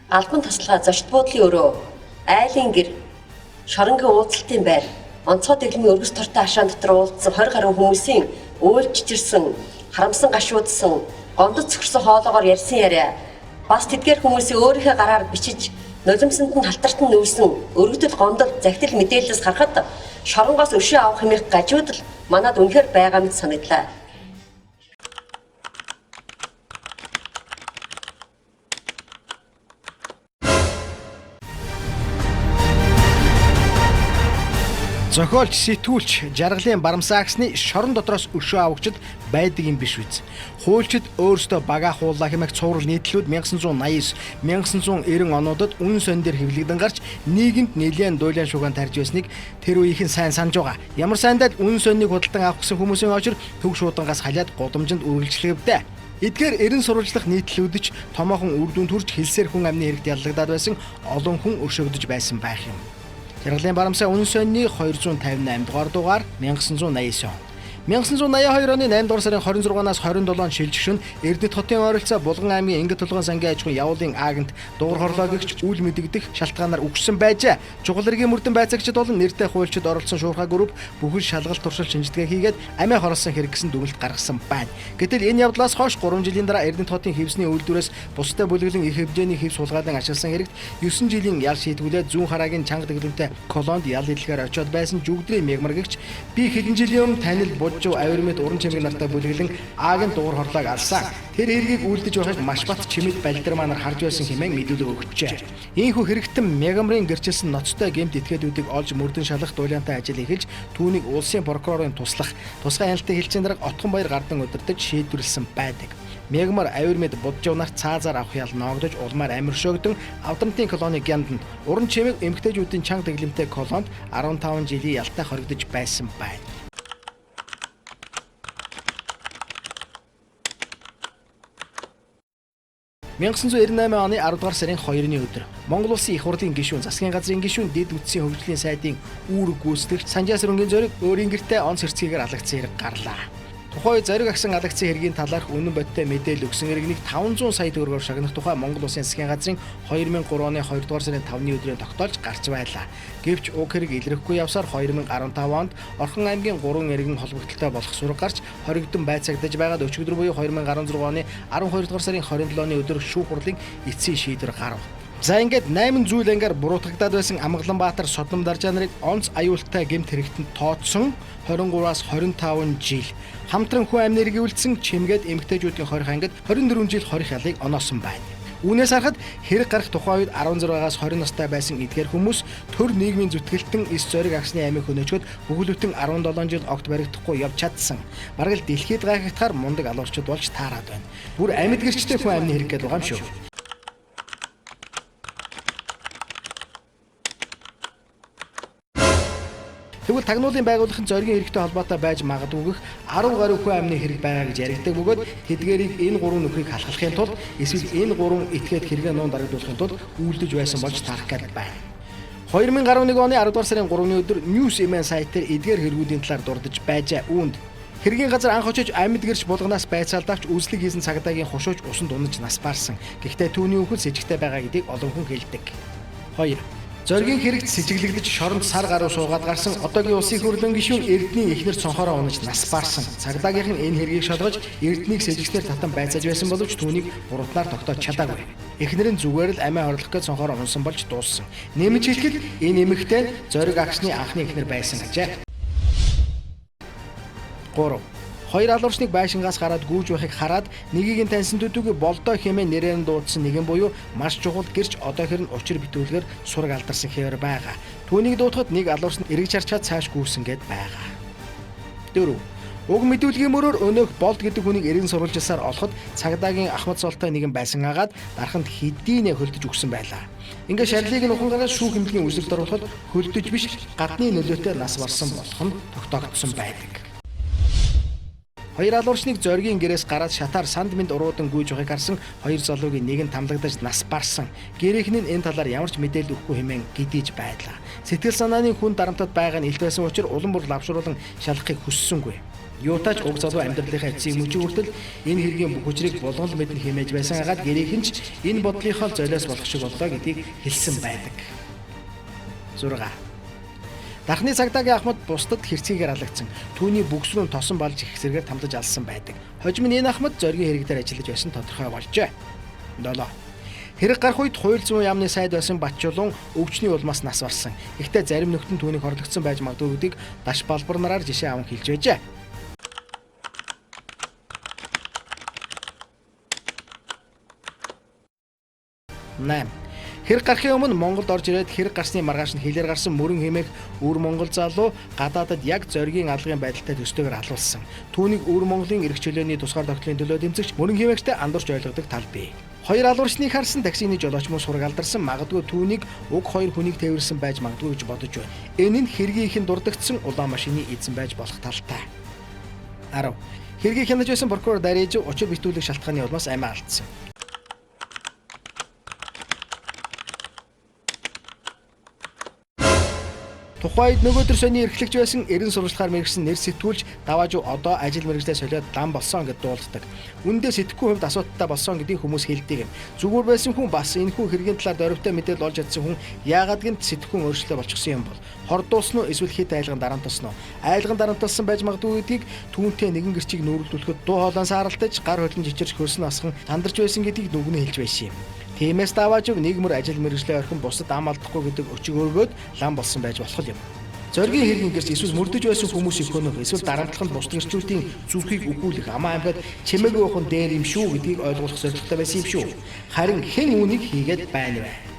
Албан тасалгаа зочд буудлын өрөө, айлын гэр, шоронгийн уулзалтын байр, онцгой дэглэмийн өргөс тортой хашаан дотор уулзсан 20 гаруй хүмүүсийн уйлж чичирсэн, харамсан гашуудсан, гомдод цөхөрсөн хоолоогоор ярьсан яриа, бас тэдгээр хүмүүсийн өөрийнхөө гараар бичиж, нулимсанд нь халтарт нь нүүрсэн өргөдөл гомдол захидал мэдээллээс харахад шоронгоос өшөө авах хэмээх гажуудал манад үнэхээр байгаа мэт санагдлаа. Зохиолч, сэтгүүлч Жаргалын Барамсаагсны шорон дотроос өшөө авагчид байдаг юм биш үз. Хуульчид өөрсдөө багаа хууллаа хэмээх цуврал нийтлүүд 1989, 1990 онуудад үнэн сонь дээр хэвлэгдэн гарч нийгэмд нэлээн дуйлан шугаан тарж байсныг тэр үеийнхэн сайн санаж байгаа. Ямар сайндаа л үнэн соньыг худалдан авах гэсэн хүмүүсийн очир төг шуудангаас халиад гудамжинд үргэлжлэвдэ. Эдгээр эрен сурвалжлах нийтлүүд ч томоохон үр дүн төрж хэлсээр хүн амны хэрэгт яллагдаад байсан олон хүн өршөөгдөж байсан байх юм. Жаргалын Барамсай үнэн сонины 258 дугаар дугаар 1989 он. 1982 оны 8 дугаар сарын 26-наас 27-нд шилжих шөнө Эрдэнэт хотын ойролцоо Булган аймгийн Ингэт тулгын сангийн аж ахуйн явуулын агент дугар хорлоо гэгч үл мэдэгдэх шалтгаанаар үхсэн байжээ. Чухал хэргийн мөрдөн байцаагчид болон нэртэй хуульчид оролцсон шуурхай групп бүхэл шалгалт туршил шинжилгээ хийгээд амиа хорлосон хэрэг гэсэн дүгнэлт гаргасан байна. Гэтэл энэ явдлаас хойш 3 жилийн дараа Эрдэнэт хотын хэвсний үйлдвэрээс бусдад бүлэглэн их хэмжээний хэвс хулгайлан ашигласан хэрэгт 9 жилийн ял шийтгүүлээ зүүн хараагийн чанга дэглэмтэй колонд ял эдлэхээр очиод байсан жүгдрийн мягмар гэгч би хэдэн жилийн өмнө танил Бужив авирмэд уран чимэг нартай бүлэглэн Агийн дугар хорлоог алсан. Тэр хэргийг үлдэж байхыг маш бат чимэд балдирмаа нар харж байсан хэмээн мэдүүлэг өгчээ. Ийхүү хэрэгтэн мягмарын гэрчилсэн ноцтой гэмт этгээдүүдийг олж мөрдөн шалах дуулаантай ажил эхэлж түүнийг улсын прокурорын туслах тусгай хяналтын хэлцээний дарга Отгонбаяр гардан удирдах шийдвэрлсэн байдаг. Мягмар авирмэд Бужив нарт цаазаар авах ял ноогдож улмаар амиршөөгдөн Авдамтын колони гянданд уран чимэг эмгтээчүүдийн чанга дэглэмтэй колонд 15 жилийн ялтай хоригдож байсан байна. 1998 оны 10 дугаар сарын 2-ны өдөр Монгол Улсын их хурлын гишүүн, засгийн газрын гишүүн, дэд үтсийн хөгжлийн сайдын үүрэг гүйцэтгэгч Санжаа Сөрөнгийн зориг өөрийн гэртээ он сэрцгээгээр алагдсан хэрэг гарлаа. Тухайн үед зориг агсан алагдсан хэргийн талаарх үнэн бодиттой мэдээлэл өгсөн иргэнийг 500 сая төгрөгөөр шагнах тухай Монгол Улсын засгийн газрын 2003 оны 2 дугаар сарын 5-ны өдрийн тогтоолж гарч байлаа. Гэвч уг хэрэг илрэхгүй явсаар 2015 онд Орхон аймгийн 3 иргэн холбогдлолтой болох сураг гарч хоригдон байцаагдаж байгаад өчигдөр буюу 2016 оны 12 дугаар сарын 27-ны өдөр шүүх хурлын эцсийн шийдвэр гарав. За ингээд 8 зүйл ангаар буруутгагдаад байсан Амгаланбаатар Содном даржаа нарыг онц аюултай гэмт хэрэгтэнд тооцсон 23-аас 25 жил хамтран хүн амны эргийг үлдсэн чимгээд эмгтээчүүдийн хорих ангид 24 жил хорих ялыг оноосон байна. Үүнээс харахад хэрэг гарах тухайн үед 16-аас 20 настай байсан эдгээр хүмүүс төр нийгмийн зүтгэлтэн эс зориг агсны амийг хөнөөчөөд бүхэл бүтэн 17 жил огт баригдахгүй явж чадсан. Бараг л дэлхийд гайхагдахаар мундаг алуурчид болж таарад байна. Бүр амьд гэрчтэй хүн амны хэрэг гэдэг байгаа юм шүү. Тэгвэл тагнуулын байгууллагын зоригийн хэрэгтэй холбоотой байж магадгүйх 10 гаруй хүн амны хэрэг байгаа гэж яригдаг бөгөөд тэдгээрийг энэ гурван нөхрийг халахлахын тулд эсвэл энэ гурван этгээд хэрэгээ нуун дарагдуулахын тулд үйлдэж байсан болж таарах гээд байна. 2011 оны 10 дугаар сарын 3-ны өдөр News MN сайт дээр эдгээр хэрэгүүдийн талаар дурдж байжээ. Үүнд хэргийн газар анх очиж амьд гэрч булганаас байцаалдавч үзлэг хийсэн цагдаагийн хушууч усанд унаж нас барсан. Гэхдээ түүний үхэл сэжигтэй байгаа гэдгийг олон хүн хэлдэг. 2. Зоригийн хэрэгт сэжиглэгдэж шоронд сар гаруй суугаад гарсан одоогийн улсын хурлын гишүүн Эрдэнийн эхнэр цонхороо унаж нас барсан. Цагдаагийнхан энэ хэргийг шалгаж Эрдэнийг сэжигснээр татан байцааж байсан боловч түүнийг буруутнаар тогтоож чадаагүй. Эхнэр нь зүгээр л амиа хорлох гэж цонхороо унсан болж дууссан. Нэмж хэлэхэд энэ эмэгтэй зориг агшны анхны эхнэр байсан ажээ. 3. Хоёр алуурчныг байшингаас гараад гүйж байхыг хараад нэгийг нь таньсан төдийгүй болдоо хэмээн нэрээр нь дуудсан нэгэн буюу маш чухал гэрч одоо хэрн учир битүүлгээр сураг алдарсан хэвээр байгаа. Түүнийг дуудахад нэг алуурч нь эргэж харчаад цааш гүйсэн гэд байгаа. 4. Уг мэдүүлгийн мөрөөр өнөөх болд гэдэг хүнийг эргэн сурвалжилсаар олоход цагдаагийн Ахмад Солтой нэгэн байсан агаад дарханд хэдийнэ хөлдөж өгсөн байлаа. Ингээ шарлыг нь ухан гараад шүүх хэмнэлийн үсрэлд оруулахад хөлдөж биш гадны нөлөөтэй нас барсан болох нь тогтоогдсон байдаг. Хоёр алуурчныг зоригийн гэрээс гараад шатаар санд мэнд уруудан гүйж байхыг харсан хоёр залуугийн нэг нь тамлагдаж нас барсан. Гэрийнхэн нь энэ талаар ямар ч мэдээлэл өгөхгүй хэмээн гэдийж байлаа. Сэтгэл санааны хүн дарамтад байгаа нь илт байсан учраас улам бүр лавшруулан шалгахыг хүссэнгүй. Юутай ч уг залуу амьдралынхаа эцсийн мөчийн хүртэл энэ хэргийн бүх учрыг булган л мэднэ хэмээж байсан хагаад гэрийнхэн ч энэ бодлынхоо золиос болох шиг боллоо гэдгийг хэлсэн байдаг. 6. Дархны цагдаагийн ахмад бусдад хэрцгийгээр алагдсан. Түүний бүкс рүү тосон балж их зэрэгээр тамдаж алсан байдаг. Хожим нь энэ ахмад зоригийн хэрэг дээр ажиллаж байсан тодорхой болжээ. 7. Хэрэг гарах үед хууль зүйн яамны сайд байсан Батчулуун өвчний улмаас нас барсан. Гэхдээ зарим нөхдөнд түүнийг хорлогдсон байж магадгүй гэдгийг даш балбар нараар жишээ аван хэлж байжээ. 8. Хэрэг гарахын өмнө Монголд орж ирээд хэрэг гарсны маргааш нь хэлээр гарсан мөрөн хэмээх өвөр Монгол залуу гадаадад яг зоригийн алгын байдалтай төстэйгээр алуулсан. Түүнийг өвөр Монголын эрх чөлөөний тусгаар тогтлын төлөө дэмцэгч мөрөн хэмээгчтэй андуурч ойлгодог тал бий. Хоёр алуурчныг харсан таксины жолооч мөн сураг алдарсан, магадгүй түүнийг уг хоёр хүнийг тээвэрлсэн байж магадгүй гэж бодож байна. Энэ нь хэргийнх нь дурдагдсан улаан машины эзэн байж болох талтай. 10. Хэргийг хянаж байсан прокурор Дариж учир битүүлэх шалтгааны улмаас амиа алдсан. Тухайд нөгөөдөр сони эрхлэгч байсан эрен сурвалжлагаар мэргэсэн нэр сэтгүүлч Даваажуу одоо ажил мэргэжлээ солиод лам болсон гэд дуулддаг. Үндэ сэтгэхүйн хувьд асуудалтай болсон гэдгийг хүмүүс хэлдэг юм. Зүгээр байсан хүн бас энэхүү хэргийн талаар дөрвтэй мэдээлэл олж чадсан хүн яагаад гэнт сэтгэхүйн өөрчлөлт болчихсон юм бол? Хордуулсан уу эсвэл хэд айлган дарамтлсан уу? Айлган дарамтлсан байж магадгүй гэдгийг түүнтэй нэгэн гэрчийг нүүрлүүлэхэд дуу хоолойн сааралтаж, гар хөлн жичирч хөрсөн асхан тандарч байсан гэдгийг нүгэн хэлж байсан юм. Тиймээс Даваажив нэг мөр ажил мэргэжлээ орхин бусад ам алдахгүй гэдэг өчиг өргөөд лам болсон байж болох юм. Зоригийн хэргийн гэрч эсвэл мөрдөж байсан хүмүүсийг хөнөх эсвэл дарамтлах нь бусад гэрчүүдийн зүрхийг үхүүлэх амаа амьхад чимээгүй явах нь дээр юм шүү гэдгийг ойлгуулах зорилготой байсан юм шүү. Харин хэн үүнийг хийгээд байна вэ?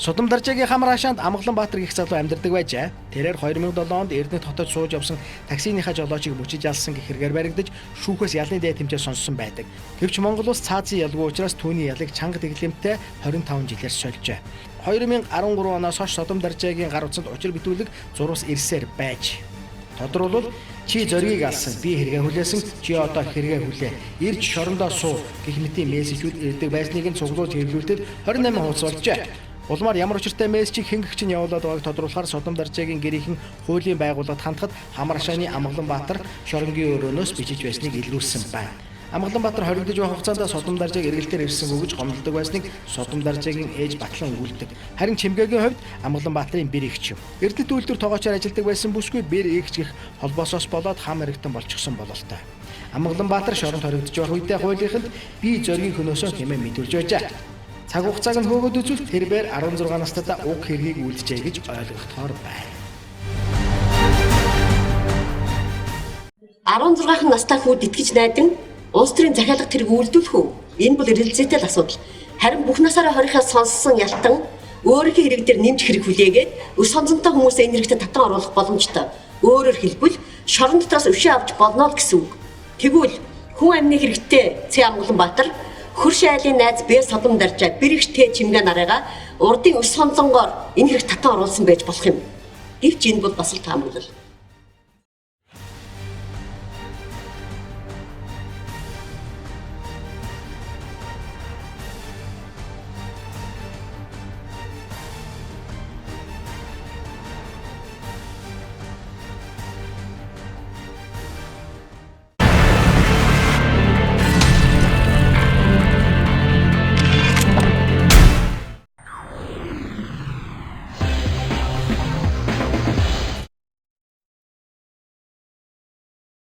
Судам даржаагийн хамар хашаанд Амгаланбаатар гэх залуу амьдардаг байжээ. Тэрээр 2007 онд Эрдэнэт хотод сууж явсан таксиныхаа жолоочийг мөчиж алсан гэх хэрэгээр баригдаж шүүхээс ялны дээд хэмжээ сонссон байдаг. Гэвч Монгол улс цаазын ялгүй учраас түүний ялыг чанга дэглэмтэй 25 жилээр сольжээ. 2013 оноос хойш Содом даржаагийн гар утсанд учир битүүлэг зурвас ирсээр байж. Тодорхойлбол чи зоригийг алсан, би хэрэгээ хүлээсэн, чи одоо хэрэгээ хүлээ. Ирж шорондоо суу гэх мэтийн мессежүүд ирдэг байсныг нь цуглуулж хэвлүүлдэг 28 хуудас болжээ. Улмаар ямар учиртай мессежийг хингэгч нь явуулаад байгааг тодруулахаар Содом даржаагийн гэрийнхэн хуулийн байгууллагад хандхад хамар хашааны Амгаланбаатар шоронгийн өрөөнөөс бичиж байсныг илрүүлсэн байна. Амгаланбаатар хоригдож байх хугацаанд Содом даржааг эргэлтээр ирсэнгүй гэж гомдолдог байсныг Содом даржаагийн ээж батлан өгүүлдэг. Харин Чимгээгийн хувьд Амгаланбаатарын бэр эгч юм. Эрдэнэт үйлдвэр тогоочоор ажилладаг байсан бүсгүй бэр эгч гэх холбоосоос болоод хам хэрэгтэн болчихсон бололтой. Амгаланбаатар шоронд хоригдож байх үедээ хуулийнханд би зоригийн хөнөөсөө хэмээн мэдүүлж байжээ. Цаг хугацааг нь хөөгөөд үзвэл тэрбээр 16 настайдаа уг хэргийг үйлджээ гэж ойлгохтоор байна. 16 настай хүүд итгэж найдан улс төрийн захиалга тэрэг үйлдүүлэх үү? Энэ бол эргэлзээтэй л асуудал. Харин бүх насаараа хорийнхаа сонссон ялтан өөрийнхөө хэрэг дээр нэмж хэрэг хүлээгээд өс хонзонтой хүмүүсээ энэ хэрэгтээ татан оруулах боломжтой. Өөрөөр хэлбэл шорон дотроос өшөө авч болно л гэсэн үг. Тэгвэл хүн амны хэрэгтээ Ц Амгаланбаатар Хөрш айлын найз Б Содом даржаа бэрэгч Т Чимгээ нарыгаа урдын өс хонзонгоор энэ хэрэг татан оруулсан байж болох юм. Гэвч энэ бол бас л таамаглал.